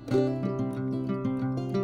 မၤတၢ်ကၢဒီး လၢပှဲၤဒီးပပၢ်ပသး, ဒီးသုသးဒီး စံးကစၢ်ယွၤဒိၣ်မးလီၤ. ဒီးယဲဒ်တမ့ၢ်ပှၤသ့ပှၤဘၣ်ဘၣ်, ပှၤသ့ပှၤဘၣ်ဘၣ်န့ၣ် တဲဒၣ်ကၢသ့ဘၣ်အဃိဒီး ယဘၣ်ကလီယသး ဒိၣ်မးလီၤ. ဟဲက့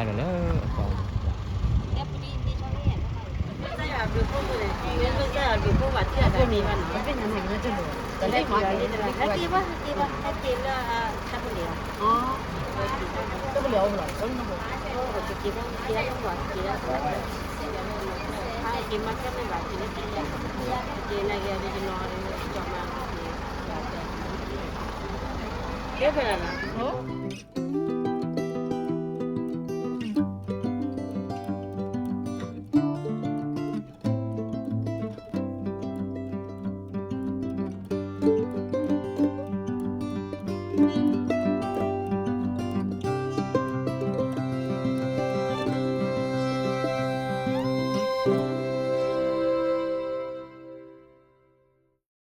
ၤလၢအမဲရကၤ တကိးကလီၤကီးဘၣ်နီတခိၣ်ဘၣ်, ဒီးယအိၣ်လၢအမဲရကၤ လၢတၢ်ကမၤအသး အတၢ်အိၣ်ဖှိၣ်မုၢ်နံၤ ဟဲက့ၤတုၤဘၣ်လၢအသီ ကဲဖဲလဲၣ်နီၤ.